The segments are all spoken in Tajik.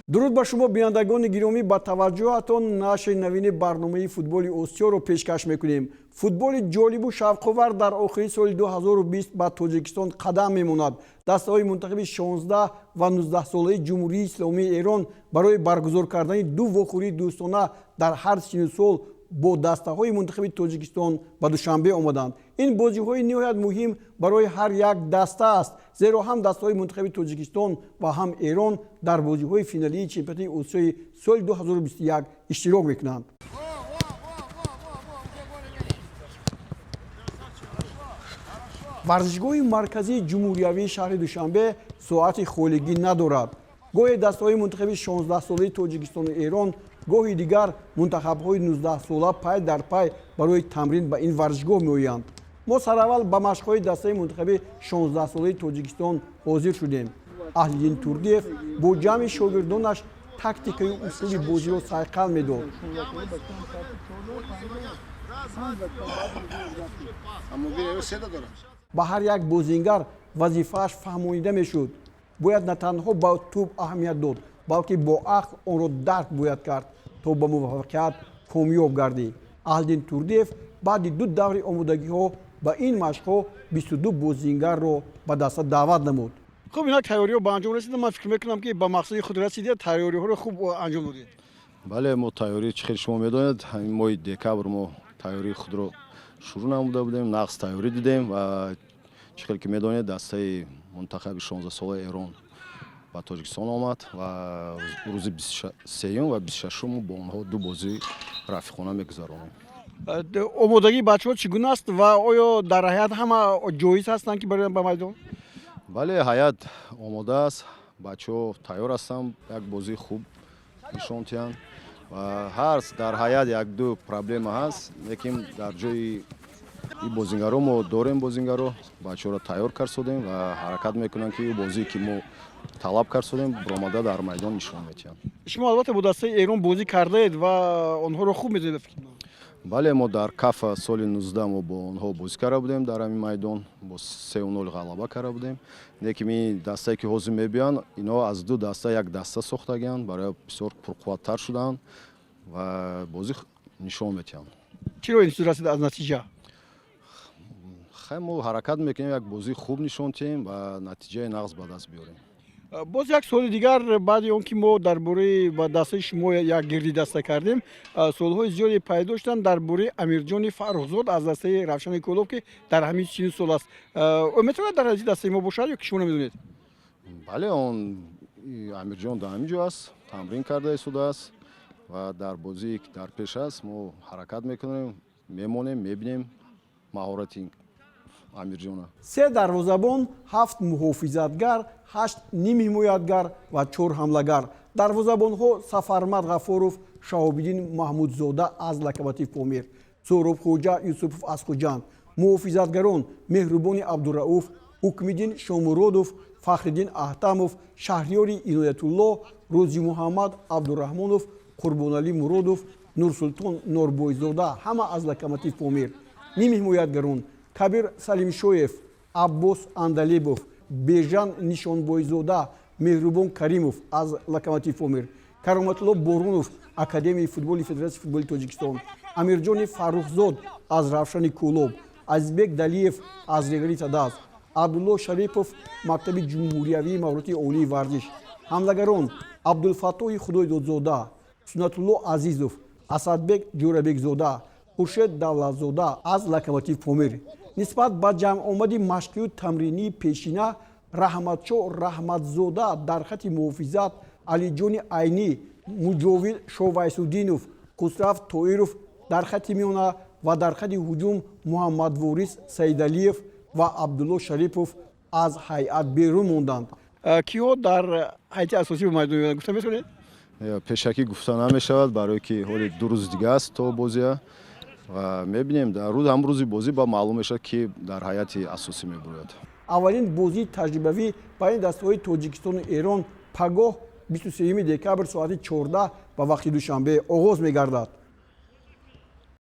Дуруд ба шумо, бинандагони гиромӣ. Ба таваҷҷӯҳатон нашри навини барномаи «Футболи Осиёро» пешкаш мекунем. Футболи ҷолибу шавқовар дар охири соли 2020 ба Тоҷикистон қадам мемонад. Дастаҳои мунтахаби 16 ва 19 солаи Ҷумҳурии Исломии Эрон барои баргузор кардани ду вохӯрии дӯстона дар ҳар сину сол бо дастаҳои мунтахаби Тоҷикистон ба Душанбе омаданд. Ин бозиҳои ниҳоят муҳим барои ҳар як даста аст, зеро ҳам дастаҳои мунтахаби Тоҷикистон ва ҳам Эрон дар бозиҳои финалии чемпионати Осиёи соли 2021 иштирок мекунанд. Варзишгоҳи марказии ҷумҳуриявии шаҳри Душанбе соати холигӣ надорад. Гоҳе дастаҳои мунтахаби 16-солаи Тоҷикистону Эрон, гоҳи дигар мунтахабҳои 19-сола пай дар пай барои тамрин ба ин варзишгоҳ меоянд. Мо сараввал ба машқҳои дастаи мунтахаби 16-солаи Тоҷикистон ҳозир шудем. Аҳлиддин Турдиев бо ҷамъи шогирдонаш тактикаю услуби бозиро сайқал медод. Ба ҳар як бозингар вазифааш фаҳмонида мешуд. Бояд на танҳо ба тӯб аҳамият дод, балки бо ақл онро дарк бояд кард, то ба муваффақият комёб гардӣ. Аҳлиддин Турдиев баъди ду даври омодагиҳо ба ин машқҳо 22 бозингарро ба даста даъват намуд. Хуб, инак тайёриҳо ба анҷом расида. Ман фикр мекунам, ки ба мақсади худ расидед, тайёриҳоро хуб анҷом додед. Бале, мо тайёрӣ, чӣ хел шумо медонед, ҳамин моҳи декабр мо тайёрии худро шурӯъ намуда будем, нағз тайёрӣ дидем. Ва чӣ хел ки медонед, дастаи мунтахаби 16-солаи Эрон ба Тоҷикистон омад ва рӯзи 23-юм ва 26-ум бо онҳо ду бозии рафиқона мегузаронем. Омодагии бачаҳо чӣ гуна аст ва оё дар ҳайат ҳама ҷоиз ҳастанд, ки бароянд ба майдон? Бале, ҳайат омода аст, бачаҳо тайёр ҳастанд як бозии хуб нишон диҳанд. Ва ҳар дар ҳайат як-ду проблема ҳаст, лекин дар ҷои ин бозингаро мо дорем бозингаро, бачаҳоро тайёр кард содем ва ҳаракат мекунанд, ки ӯ бозие, ки мо талаб кард содем, баромада дар майдон нишон медиҳанд. Шумо албатта бо дастаи Эрон бозӣ кардаед ва онҳоро хуб медонед, фикр. Бале, мо дар Кафа соли 19 мо бо онҳо бозӣ карда будем дар ҳамин майдон, бо 3-0 ғалаба карда будем. Лекин ин дастае, ки ҳозир мебиёянд, инҳо аз ду даста як даста сохтагианд, барои бисёр пурқувваттар шуданд ва бозӣ нишон медиҳанд. Чиро интизор ҳастед аз натиҷа? Хай, мо ҳаракат мекунем, як бозии хуб нишон диҳем ва натиҷаи нағз ба даст биёрем. Боз як суоли дигар. Баъди он ки мо дар бораи ба дастаи шумо як гирди даста кардем, суолҳои зиёде пайдо шуданд дар бораи Амирҷони Фаррухзод аз дастаи Равшани Кӯлоб, ки дар ҳамин сину сол аст. Ӯ метавонад дар ҳайати дастаи мо бошад ё ки шумо намедонед? Бале, он Амирҷон дар ҳамин ҷо аст, тамрин карда истодааст ва дар бозие, ки дар пеш аст, мо ҳаракат мекунем, мемонем, мебинем маҳорати Амирҷона. Се дарвозабон, ҳафт муҳофизатгар, ҳашт нимҳимоятгар ва чор ҳамлагар. Дарвозабонҳо: Сафармад Ғафуров, Шаҳобиддин Маҳмудзода аз Локомотив Помир, Сӯҳробхоҷа Юсупов аз Хуҷанд. Муҳофизатгарон: Меҳрубони Абдурауф, Ҳукмиддин Шомуродов, Фахриддин Аҳтамов, Шаҳриёри Иноятулло, Рӯзимуҳаммад Абдураҳмонов, Қурбоналӣ Муродов, Нурсултон Норбойзода, ҳама аз Локомотив Помир. Нимҳимоятгарон: Кабир Салимшоев, Аббос Андалебов, Бежан Нишонбойзода, Меҳрубон Каримов аз Локомотив Помир, Кароматулло Боронов, Академияи футболи Федератсияи футболи Тоҷикистон, Амирҷони Фаррухзод аз Равшани Кӯлоб, Азизбек Далиев аз Регари Тадаз, Абдулло Шарипов, Мактаби ҷумҳуриявии маҳорати олии варзиш. Ҳамлагарон: Абдулфаттоҳи Худойдодзода, Суннатулло Азизов, Асадбек Ҷӯрабекзода, Хуршед Давлатзода аз Локомотив Помир. Нисбат ба ҷамъомади машқию тамринии пешина, Раҳматшо Раҳматзода дар хати муҳофизат, Алиҷони Айнӣ, Муҷовид Шовайсуддинов, Хусрав Тоиров дар хати миёна ва дар хати ҳуҷум Муҳаммадворис Саидалиев ва Абдулло Шарипов аз ҳайат берун монданд. Киҳо дар ҳайати асосӣ ба майдон меоянд, гуфта метавонед? Пешакӣ гуфта намешавад, барое ки ҳоли 2 рӯз дига аст то бозия ва мебинем, дар рӯз ҳам рӯзи бозӣ ба маълум мешавад, ки дар ҳайати асосӣ мебурояд. Аввалин бозии таҷрибавӣ байни дастаҳои Тоҷикистону Эрон пагоҳ, 23 декабр, соати 14 ба вақти Душанбе оғоз мегардад.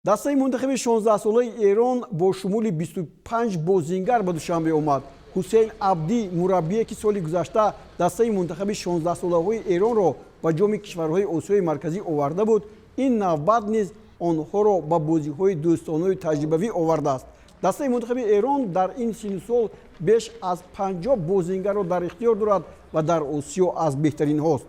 Дастаи мунтахаби 16-солаи Эрон бо шумули 25 бозингар ба Душанбе омад. Ҳусейн Абдӣ, мураббие, ки соли гузашта дастаи мунтахаби 16-солаҳои Эронро ба ҷоми кишварҳои Осиёи Марказӣ оварда буд, ин навбат низ онҳоро ба бозиҳои дӯстонаи таҷрибавӣ овардааст. Дастаи мунтахаби Эрон дар ин синну сол беш аз 50 бозингарро дар ихтиёр дорад ва дар Осиё аз беҳтаринҳост.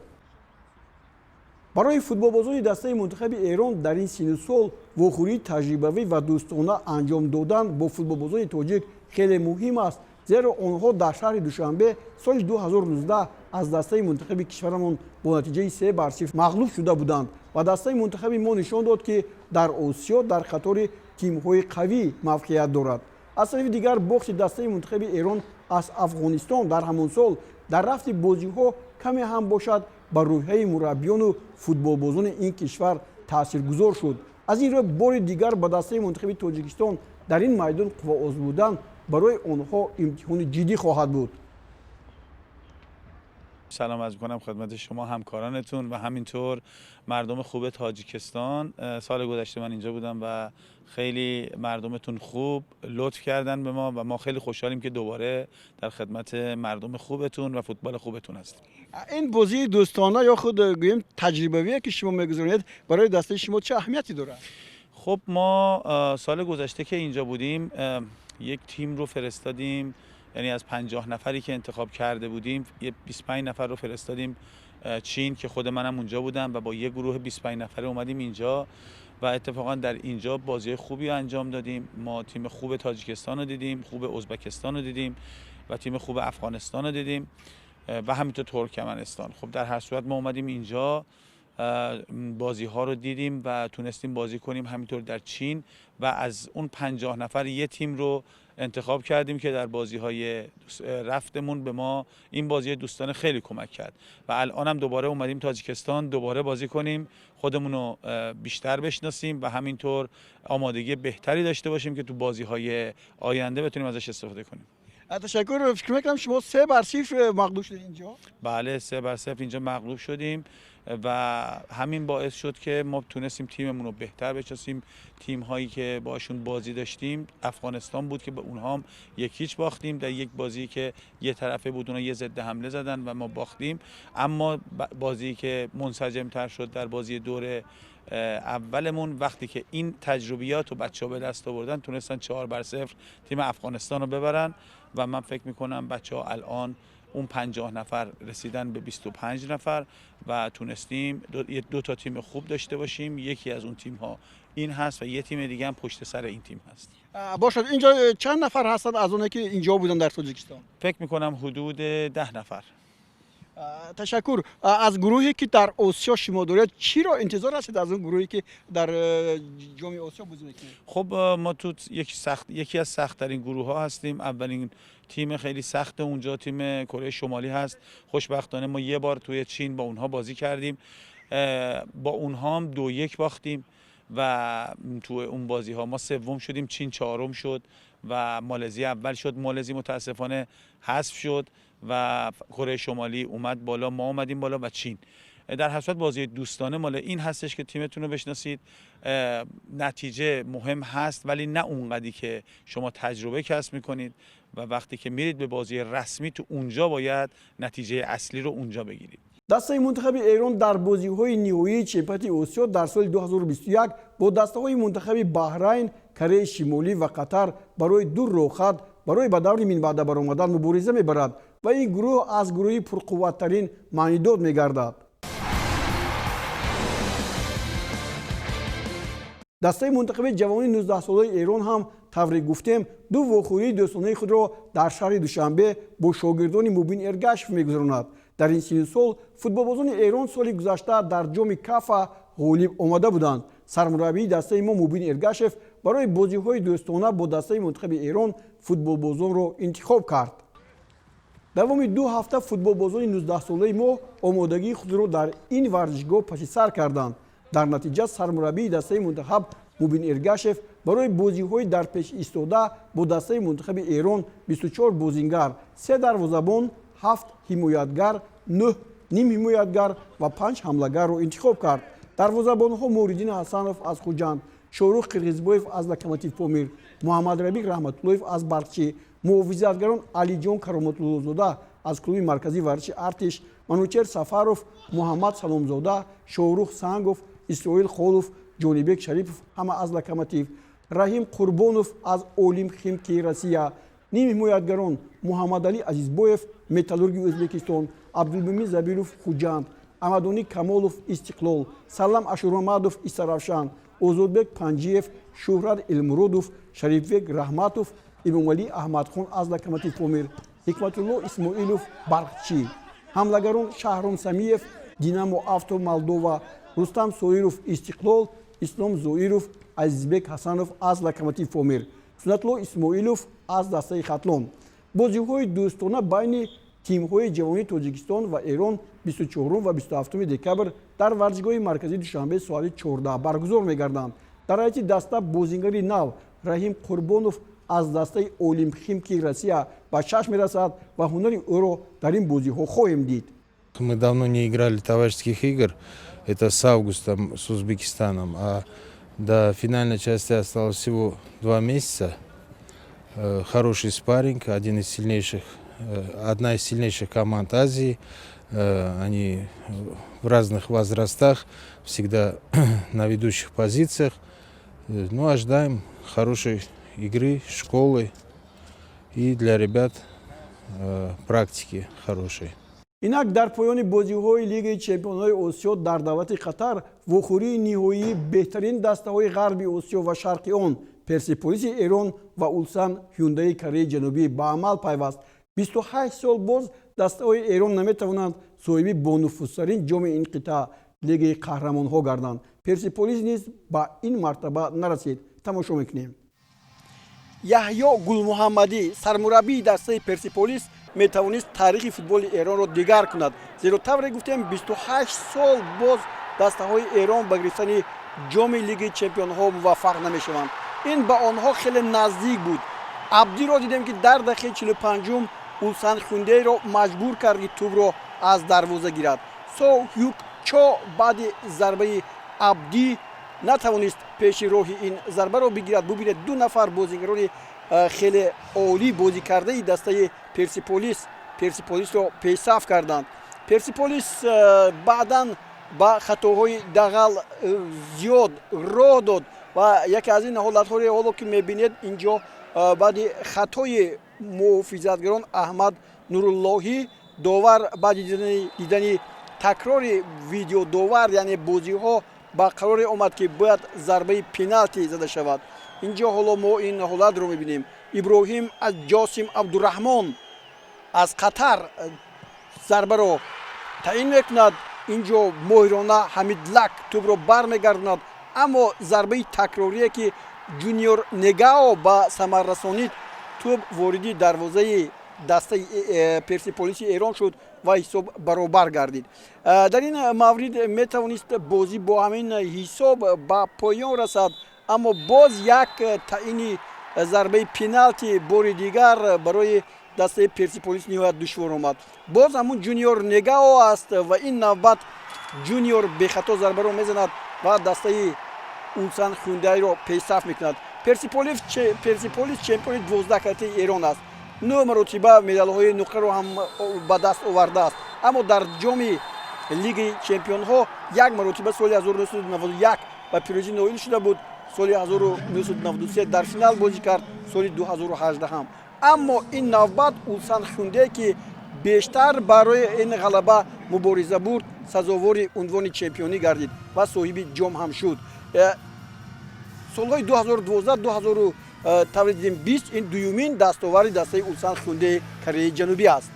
Барои футболбозони дастаи мунтахаби Эрон дар ин синну сол вохӯрии таҷрибавӣ ва дӯстона анҷом додан бо футболбозони тоҷик хеле муҳим аст, зеро онҳо дар шаҳри Душанбе соли 2019 аз дастаи мунтахаби кишварамон бо натиҷаи 3-0 мағлуб шуда буданд ва дастаи мунтахаби мо нишон дод, ки дар Осиё дар қатори тимҳои қавӣ мавқеият дорад. Аз тарафи дигар, бохти дастаи мунтахаби Эрон аз Афғонистон дар ҳамон сол дар рафти бозиҳо каме ҳам бошад, ба рӯҳияи мураббиёну футболбозони ин кишвар таъсиргузор шуд. Аз ин рӯ бори дигар ба дастаи мунтахаби Тоҷикистон дар ин майдон қувваоз будан барои онҳо имтиҳони ҷиддӣ хоҳад буд. سلام عرض می‌کنم خدمت شما، همکارانتون و همینطور مردم خوب تاجیکستان. سال گذشته من اینجا بودم و خیلی مردمتون خوب لطف کردن به ما و ما خیلی خوشحالیم که دوباره در خدمت مردم خوبتون و فوتبال خوبتون هستیم. Ин бозии дӯстона ё худ гӯем таҷрибавие, ки шумо мегузаронед, барои дастаи шумо чӣ аҳамияте дорад? خب، ما سال گذشته که اینجا بودیم یک تیم رو فرستادیم، یعنی از 50 نفری که انتخاب کرده بودیم یه 25 نفر رو فرستادیم چین که خود منم اونجا بودم و با یه گروه 25 نفره اومدیم اینجا و اتفاقا در اینجا بازی خوبی انجام دادیم. ما تیم خوب تاجیکستان رو دیدیم، خوب ازبکستان رو دیدیم و تیم خوب افغانستان رو دیدیم و همینطور ترکمنستان. خب، در هر صورت ما اومدیم اینجا بازی ها رو دیدیم و تونستیم بازی کنیم، همینطور در چین و از اون 50 نفر یه تیم رو انتخاب کردیم که در بازی های رفتمون به ما این بازی دوستانه خیلی کمک کرد و الان هم دوباره اومدیم تاجیکستان دوباره بازی کنیم، خودمون رو بیشتر بشناسیم و همینطور آمادگی بهتری داشته باشیم که تو بازی های آینده بتونیم ازش استفاده کنیم. تشکر. فکر میکنم شما 3-0 مغلوب شدید اینجا. بله، 3-0 اینجا مغلوب شدیم و همین باعث شد که ما تونستیم تیممون رو بهتر بشناسیم. تیم هایی که باشون بازی داشتیم، افغانستان بود که به اونها هم 1-0 باختیم در یک بازی که یه طرفه بود، اونها یه ضد حمله زدن و ما باختیم. اما بازی که منسجم تر شد در بازی دور اولمون، وقتی که این تجربیات رو بچه‌ها به دست آوردن، تونستن 4-0 تیم افغانستان رو ببرن و من فکر میکنم بچه‌ها الان اون 50 نفر رسیدن به 25 نفر و تونستیم دو تا تیم خوب داشته باشیم. یکی از اون تیم ها این هست و یه تیم دیگه هم پشت سر این تیم هست. باشد. اینجا چند نفر هستند از اونایی که اینجا بودن در تاجیکستان؟ فکر میکنم حدود 10 نفر. تشکر. از گروهی که در آسیا شما دارید چی را انتظار هستید، از اون گروهی که در جام آسیا بازی میکنید؟ خب، ما تو یکی از سخت ترین گروه ها هستیم. اولین تیم خیلی سخت اونجا تیم کره شمالی هست. خوشبختانه ما یه بار توی چین با اونها بازی کردیم، با اونها هم 2-1 باختیم و تو اون بازی ها ما سوم شدیم، چین چهارم شد و مالزی اول شد. مالزی متاسفانه حذف شد و کره شمالی اومد بالا، ما اومدیم بالا و چین. در هر صورت بازی دوستانه مال این هستش که تیمتون رو بشناسید. نتیجه مهم هست ولی نه اونقدی که شما تجربه کسب میکنید و وقتی که میرید به بازی رسمی تو اونجا باید نتیجه اصلی رو اونجا بگیرید. Дастаи мунтахаби Эрон дар бозиҳои ниҳоии чемпионати Осиё дар соли 2021 бо дастаҳои мунтахаби Баҳрайн, Кореяи Шимолӣ ва Қатар барои ду роҳхат барои ба даври минбаъда баромадан мубориза мебарад ва ин гурӯҳ аз гурӯҳи пурқувваттарин маънидод мегардад. Дастаи мунтахаби ҷавони 19-солаи Эрон ҳам, тавре гуфтем, ду вохӯрии дӯстонаи худро дар шаҳри Душанбе бо шогирдони Мубин Эргашев мегузаронад. Дар ин синну сол футболбозони Эрон соли гузашта дар ҷоми Кафа ғолиб омада буданд. Сармураббии дастаи мо Мубин Эргашев барои бозиҳои дӯстона бо дастаи мунтахаби Эрон футболбозонро интихоб кард. Давоми 2 ҳафта футболбозони 19-солаи мо омодагии худро дар ин варзишгоҳ паси сар карданд. Дар натиҷа сармураббии дастаи мунтахаб Мубин Эргашев барои бозиҳои дар пеш истода бо дастаи мунтахаби Эрон 24 бозингар, се дарвозабон, ҳафт ҳимоятгар, нӯҳ нимҳимоятгар ва панҷ ҳамлагарро интихоб кард. Дарвозабонҳо Муҳриддин Ҳасанов аз Хуҷанд, Шоҳрух Қирғизбоев аз Локомотив Помир, Муҳаммадрабиқ Раҳматуллоев аз Барқчӣ, муҳофизатгарон Алиҷон Кароматуллозода аз клуби марказии варзиши Артиш. Манучер Сафаров, Муҳаммад Саломзода, Шоҳрух Сангов, Исроил Холов, Ҷонибек Шарипов ҳама аз Локомотив, Раҳим Қурбонов аз Олимп Химки Россия. Ним ҳимоятгарон: Муҳаммадалӣ Азизбоев, Металлурги Ӯзбекистон, Абдулмумин Забиров, Хуҷанд, Амадонӣ Камолов, Истиқлол, Салам Ашурмамадов, Истаравшан, Озодбек Панҷиев, Шӯҳрат Элмуродов, Шарифбек Раҳматов, Имомалӣ Аҳмадхон аз Локомотив Помир, Ҳикматулло Исмоилов, Барқчӣ. Ҳамлагарон: Шаҳром Самиев, Динамо Авто Молдова, Рустам Соиров, Истиқлол, Ислом Зоиров, Азизбек Ҳасанов аз Локомотив Помир, Суннатулло Исмоилов аз дастаи Хатлон. Бозиҳои дӯстона байни тимҳои ҷавонии Тоҷикистон ва Эрон 24 ва 27 декабр дар варзишгоҳи марказии Душанбе соати 14 баргузор мегарданд. Дар ҳайати даста бозингари нав Раҳим Қурбонов аз дастаи Олимп Химки Россия ба чашм мерасад ва ҳунари ӯро дар ин бозиҳо хоҳем дид. Мы давно не играли товарищеских игр, это с августа с Узбекистаном, а до финальной части осталось всего 2 месяца. Хороший спарринг, одна из сильнейших команд Азии. Они в разных возрастах, всегда на ведущих позициях. Ну, ожидаем хорошей игры, школы и для ребят практики хорошей. Инак, дар поёни бозиҳои Лигаи чемпионҳои Осиё дар давлати Қатар вохӯрии ниҳоии беҳтарин дастаҳои Ғарби Осиё ва шарқи он, Персеполиси Эрон ва Улсан Ҳюндаи Кореяи Ҷанубӣ, ба амал пайваст. 28 сол боз дастаҳои Эрон наметавонанд соҳиби бонуфузтарин ҷоми ин қитъа, Лигаи қаҳрамонҳо, гарданд. Персеполис низ ба ин мартаба нарасид. Тамошо мекунем. Яҳё Гулмуҳаммадӣ, сармураббии дастаи Персеполис, метавонист таърихи футболи Эронро дигар кунад, зеро, тавре гуфтем, 28 сол боз дастаҳои Эрон ба гирифтани ҷоми Лигаи чемпионҳо муваффақ намешаванд. Ин ба онҳо хеле наздик буд. Абдиро дидем, ки дар дақиқаи 45-ум Улсан Ҳюндейро маҷбур кард, ки тӯбро аз дарвоза гирад. Со Ҳюк Чо баъди зарбаи Абдӣ натавонист пеши роҳи ин зарбаро бигирад. Бубинед, ду нафар бозигарони хеле олӣ бозӣ кардаи дастаи Персиполис Персиполисро пешсаф карданд. Персиполис баъдан ба хатоҳои дағал зиёд роҳ дод ва яке аз ин ҳолатҳоре ҳоло ки мебинед инҷо, баъди хатои муҳофизатгарон Аҳмад Нуруллоҳӣ, довар баъди дидани такрори видеодовар, яъне бозиҳо, ба қароре омад, ки бояд зарбаи пеналти зада шавад. Инҷо ҳоло мо ин ҳолатро мебинем. Иброҳим аз Ҷосим Абдураҳмон аз Қатар зарбаро таъин мекунад. Инҷо моҳирона Ҳамидлак тӯбро бармегардонад, аммо зарбаи такрорие, ки Ҷуниор Негао ба самар расонид, тӯб вориди дарвозаи дастаи Персиполиси Эрон шуд ва ҳисоб баробар гардид. Дар ин маврид метавонист бозӣ бо ҳамин ҳисоб ба поён расад, аммо боз як таъини зарбаи пеналти бори дигар барои дастаи Персиполис ниҳоят душвор омад. Боз ҳамун Ҷуниор Негао аст ва ин навбат Ҷуниор бехато зарбаро мезанад ва дастаи Улсан Ҳюндайро пешсаф мекунад. Персиполис чемпиони 12-каратаи Эрон аст, нӯ маротиба медалҳои нуқраро ҳам ба даст овардааст, аммо дар ҷоми Лигаи чемпионҳо як маротиба соли 1991 ба пирӯзӣ ноил шуда буд. Соли 1993 дар финал бозӣ кард, соли 2018 ҳам. Аммо ин навбат Улсан Ҳюнде, ки бештар барои ин ғалаба мубориза бурд, сазовори унвони чемпионӣ гардид ва соҳиби ҷом ҳам шуд. Солҳои 2012, 2000 тавре дидем, 20, ин дуюмин дастовари дастаи Улсан Ҳюндеи Кореяи Ҷанубӣ аст.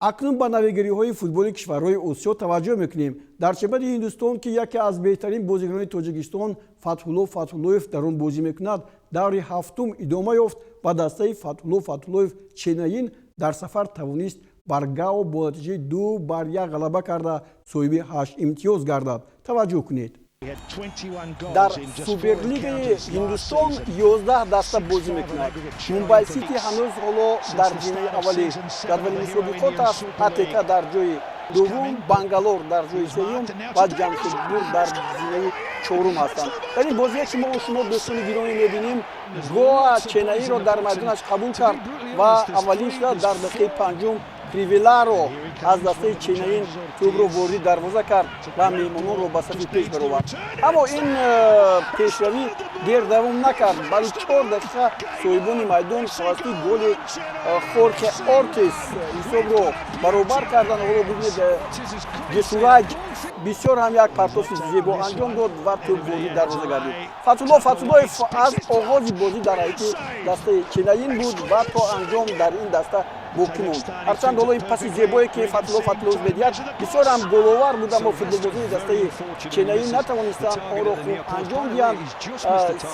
Акнун ба навигариҳои футболи кишварҳои Осиё таваҷҷӯҳ мекунем. Дар чемпионати Ҳиндустон, ки яке аз беҳтарин бозигарони Тоҷикистон Фатҳулло Фатҳуллоев дар он бозӣ мекунад, даври ҳафтум идома ёфт ва дастаи Фатҳулло Фатҳуллоев Ченнаин дар сафар тавонист бар Гао бо натиҷаи 2-1 ғалаба карда, соҳиби ҳашт имтиёз гардад. Таваҷҷӯҳ кунед. Дар Суперлигаи Ҳиндустон 11 даста бозӣ мекунад. Мумбай Сити ҳанӯз ҳоло дар зинаи аввали ҷадвали мусобиқот аст, АТК дар ҷои Дуввум Бангалор дар ҷои сеюм ва Ҷамшедпур дар зинаи чорум ҳастанд. Дар ин бозие, ки мо шумо, дӯстони гиромӣ, мебинем, Гоа Ченаиро дар майдонаш қабул кард ва аввалин шуда дар дақиқаи панҷум Кривеларо аз дастаи Ченаин тӯбро ворид дарвоза кард ва меҳмононро ба сафи пеш баровард. Аммо ин пешравӣ дер давом накард. Баъди 4 дақиқа соҳибони майдон тавассути голи Хорхе Ортис ҳисобро баробар карданд. Ҳоло бибинед, Ҷесураҷ бисёр ҳам як партофи зебо анҷом дод ва тӯб ворид дарвоза гардид. Фатулло Фатуллоев аз оғози бозӣ дар ҳайати дастаи Ченаин буд ва то анҷом дар ин даста боқӣ монд. Ҳарчанд ҳоло ин паси зебое, ки Фатулло Фатуллоев медиҳад, бисёр ҳам головар буд, аммо футболбозони дастаи Ченаин натавонистанд онро хуб анҷом диҳанд.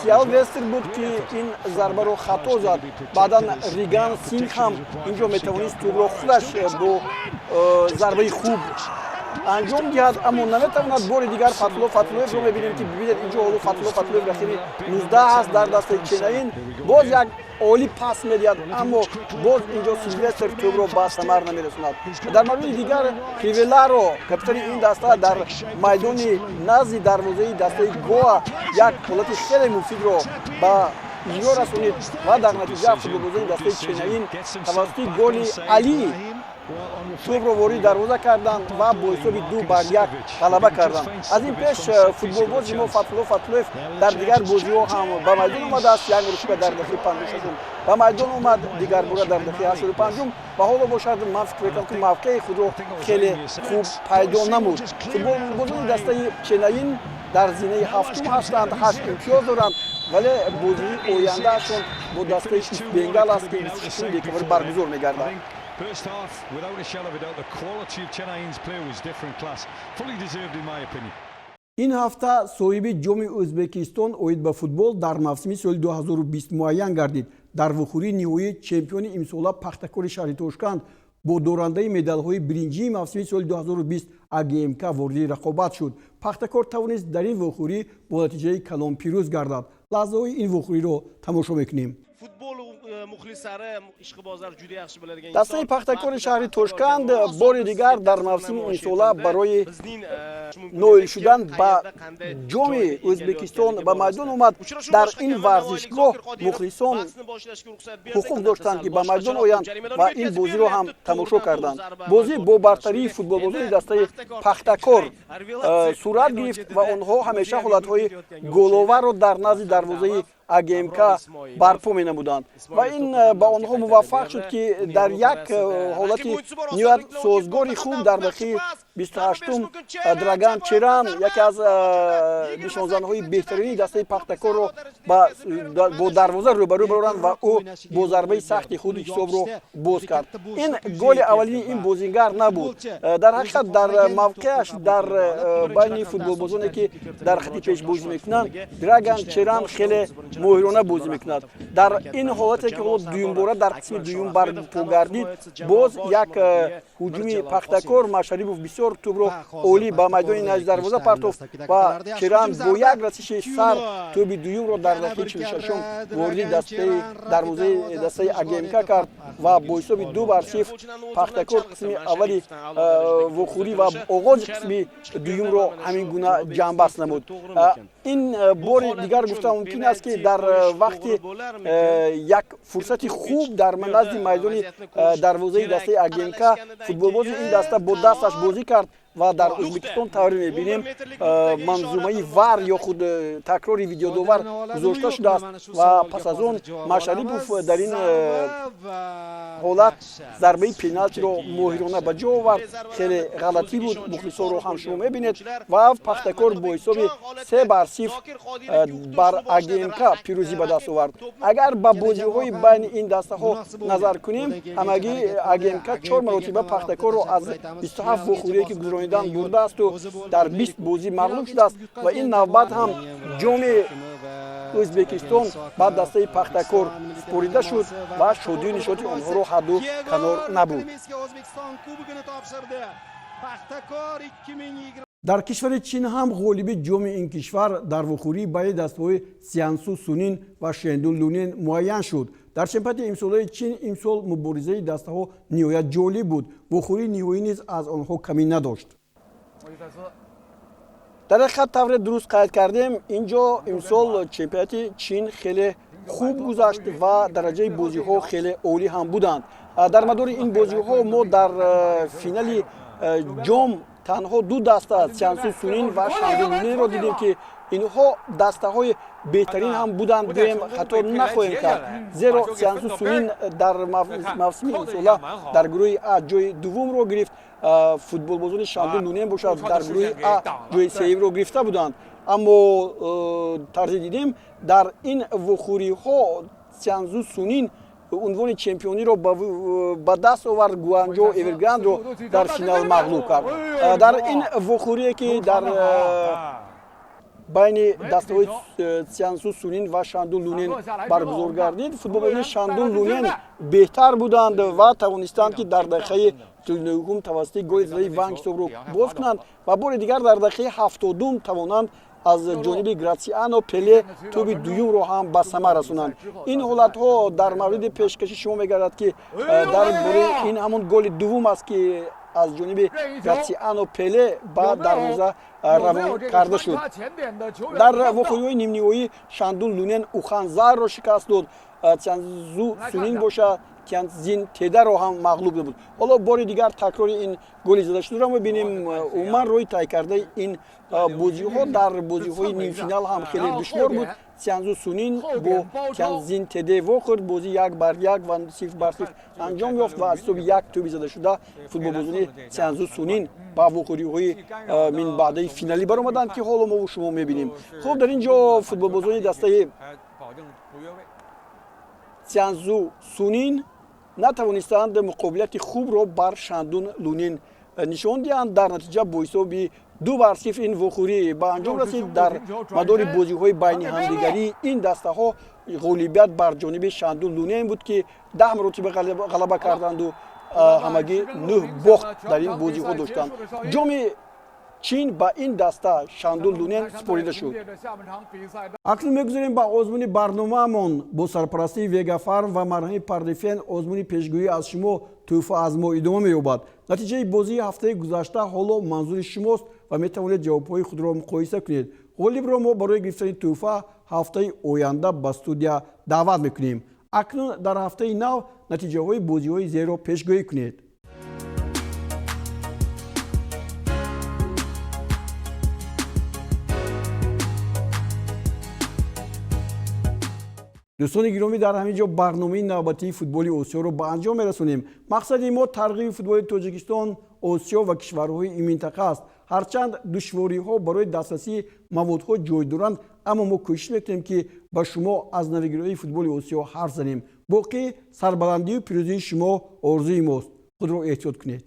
Сиалвестр буд, ки ин зарбаро хато зад. Баъдан Риган Синг ҳам инҷо метавонист тӯбро худаш бо зарбаи хуб анҷом диҳад, аммо наметавонад. Бори дигар Фатулло Фатуллоевро мебинем, ки бибинед, инҷо ҳоло Фатулло Фатуллоев рақами 19 аст дар дастаи Ченаин, боз як олӣ пас медиҳад, аммо боз инҷо Силвестр тӯбро ба самар намерасонад. Дар мавриди дигар Кривеларо, капитани ин даста, дар майдони назди дарвозаи дастаи Гоа як ҳолати хеле муфидро ба иҷро расонид ва дар натиҷа футболбозони дастаи Ченаин тавассути голи Алӣ тӯбро ворид дарвоза карданд ва бо ҳисоби 2-1 ғалаба карданд. Аз ин пеш футболбози мо Фатулло Фатуллоев дар дигар бозиҳо ҳам ба майдон омадааст. Як маротиба дар дақиқаи 56-ум ба майдон омад, дигар бора дар дақиқаи 85-ум ва ҳоло бошад, ман фикр мекунам, ки мавқеи худро хеле хуб пайдо намуд. Футболбозони дастаи Ченаин дар зинаи ҳафтум ҳастанд, ҳашт имтиёз доранд, вале бозии ояндаашон бо дастаи Бенгал аст, ки 26 декабр баргузор мегардад. First half, without a shadow of a doubt, the quality of Chennai's play was different class. Fully deserved, in my opinion. Ин ҳафта соҳиби Ҷоми Ӯзбекистон оид ба футбол дар мавсими соли 2020 муайян гардид. Дар вухӯрии ниҳоӣ чемпиони имсола Пахтакори шаҳри Тошканд бо дорандаи медалҳои биринҷии мавсими соли 2020 АГМК вориди рақобат шуд. Пахтакор тавонист дар ин вохӯрӣ бо натиҷаи калон пирӯз гардад. Лаҳзаҳои ин вохӯриро тамошо мекунем. Futbol muxlislari, ishqibozlar juda yaxshi biladigan. Дастаи Пахтакори шаҳри Тошканд бори дигар дар мавсими имсола барои ноил шудан ба Ҷоми Ӯзбекистон ба майдон омад. Дар ин варзишгоҳ мухлисон ҳуқуқ доштанд, ки ба майдон оянд ва ин бозиро ҳам тамошо карданд. Бозӣ бо бартарии футболбозони дастаи Пахтакор сурат гирифт ва онҳо ҳамеша ҳолатҳои головарро дар назди дарвозаи АГМК барпо менамуданд ва ин ба онҳо муваффақ шуд, ки дар як ҳолати ниҳоят созгори хуб дар дақиқаи 28-ум Драган Черан, яке аз нишонзанҳои беҳтарини дастаи Пахтакорро бо дарвоза рӯбарӯ бароранд ва ӯ бо зарбаи сахти худ ҳисобро боз кард. Ин голи аввалини ин бозингар набуд. Дар ҳақиқат, дар мавқеаш, дар байни футболбозоне, ки дар хати пеш бозӣ мекунанд, Драган Черан хеле моҳирона бозӣ мекунад. Дар ин ҳолате, ки ҳоло дуюмбора дар қисми дуюм барпо гардид, боз як ҳуҷуми Пахтакор, Машарипов бисёр тӯбро олӣ ба майдони назди дарвоза партофт ва Черан бо як расиши сар тӯби дуюмро дар дақиқаи 46-ум вориди дастаи дарвозаи дастаи АГМК кард ва бо ҳисоби 2-0 Пахтакор қисми аввали вохӯрӣ ва оғози қисми дуюмро ҳамин гуна ҷамъбаст намуд. Ин бори дигар гуфта мумкин аст, ки дар вақти як фурсати хуб дар назди майдони дарвозаи дастаи АГМК футболбози ин даста бо дасташ бозӣ кард ва дар Ӯзбекистон, тавре мебинем, манзумаи ВАР ё худ такрори видеодовар гузошта шудааст ва пас аз он Машарипов дар ин ҳолат зарбаи пеналтиро моҳирона ба ҷо овард. Хеле ғалатӣ буд, мухлисонро ҳам шумо мебинед, ва Пахтакор бо ҳисоби 3-0 бар АГМК пирӯзӣ ба даст овард. Агар ба бозиҳои байни ин дастаҳо назар кунем, ҳамагӣ АГМК чор маротиба Пахтакорро аз 27 вохӯрие, ки гузаронидан, бурдаасту дар 20 бозӣ мағлуб шудааст ва ин навбат ҳам Ҷоми Ӯзбекистон ба дастаи Пахтакор супорида шуд ва шодию нишоти онҳоро ҳадду канор набуд. O'zbekiston Kubogini topshirdi. Paxtakor 2020 Дар кишвари Чин ҳам ғолиби ҷоми ин кишвар дар вухӯрии байни дастаҳои Сиансу Сунин ва Шендун Лунин муайян шуд. Дар чемпионати имсолаи Чин имсол муборизаи дастаҳо ниҳоят ҷолиб буд. Вохӯрии ниҳоӣ низ аз онҳо камӣ надошт. Дар ҳақиқат, тавре дуруст қайд кардем, ин ҷо имсол чемпионати Чин хеле хуб гузашт ва дараҷаи бозиҳо хеле олӣ ҳам буданд. Дар мадори ин бозиҳо мо дар финали ҷом танҳо ду даста, Сянсу Сунин ва Шандун Лунинро дидем, ки инҳо дастаҳои беҳтарин ҳам буданд, гӯем хато нахоҳем кард, зеро Сянсу Сунин дар мавсими имсола дар гурӯҳи А ҷои дуввумро гирифт, футболбозони Шандун Лунин бошад, дар гурӯҳи А ҷои сеюмро гирифта буданд. Аммо тарзе дидем, дар ин вохӯриҳо Сянзу Сунин унвони чемпиониро ба даст овард, Гуанҷо Эверграндро дар финал мағлуб кард. Дар ин вохӯрие, ки дар байни дастаҳои Сянсу Сунин ва Шандун Лунин баргузор гардид, футболбозони Шандун Лунин беҳтар буданд ва тавонистанд, ки дар дақиқаи 49-ум тавассути голи задаи Ванг ҳисобро боз кунанд ва бори дигар дар дақиқаи 70-ум тавонанд аз ҷониби Гратсиано Пеле тӯби дуюмро ҳам ба самар расонанд. Ин ҳолатҳо дар мавриди пешкаши шумо мегардад, ки дар бораи ин ҳамон голи дуввум аст, ки аз ҷониби Гратсиано Пеле ба дарвоза равон карда шуд. Дар вохӯриҳои нимниҳоӣ Шандун Лунен Уханзарро шикаст дод, Цянзу Сунин бошад, Тянзин Тедаро ҳам мағлуб буд. Ҳоло бори дигар такрори ин голи задашударо мебинем. Умуман, роҳи тай кардаи ин бозиҳо дар бозиҳои нимфинал ҳам хеле душвор буд. Сянзу Сунин бо Тянзин Теде вохӯрд, бозӣ 1-1 ва 0-0 анҷом ёфт ва аз ҳисоби як тӯби задашуда футболбозони Сянзу Сунин ба вохӯриҳои минбаъдаи финалӣ баромаданд, ки ҳоло мову шумо мебинем. Хуб, дар ин ҷо футболбозони дастаи Сянзу Сунин натавонистанд муқобилияти хубро бар Шандун Лунин нишон диҳанд. Дар натиҷа бо ҳисоби 2-0 ин вохӯрӣ ба анҷом расид. Дар мадори бозиҳои байни ҳамдигарии ин дастаҳо ғолибият бар ҷониби Шандун Лунин буд, ки 10 маротиба ғалаба карданду ҳамагӣ нӯҳ бохт дар ин бозиҳо доштанд. Ҷоми Чин ба ин даста Шандун Лунен супорида шуд. Акнун мегузарем ба озмуни барномаамон. Бо сарпарастии Вегафарм ва марҳами Пардифен озмуни пешгӯӣ аз шумо, тӯҳфа аз мо идома меёбад. Натиҷаи бозии ҳафтаи гузашта ҳоло манзури шумост ва метавонед ҷавобҳои худро муқоиса кунед. Ғолибро мо барои гирифтани тӯҳфа ҳафтаи оянда ба студия даъват мекунем. Акнун дар ҳафтаи нав натиҷаҳои бозиҳои зерро пешгӯӣ кунед. Дӯстони гиромӣ, дар ҳамин ҷо барномаи навбатии футболи Осиёро ба анҷом мерасонем. Мақсади мо тарғиби футболи Тоҷикистон, Осиё ва кишварҳои ин минтақа аст. Ҳарчанд душвориҳо барои дастрасии маводҳо ҷой доранд, аммо мо кӯшиш мекунем, ки ба шумо аз навигириҳои футболи Осиё ҳарф занем. Боқӣ сарбаландию пирӯзии шумо орзуи мост. Худро эҳтиёт кунед.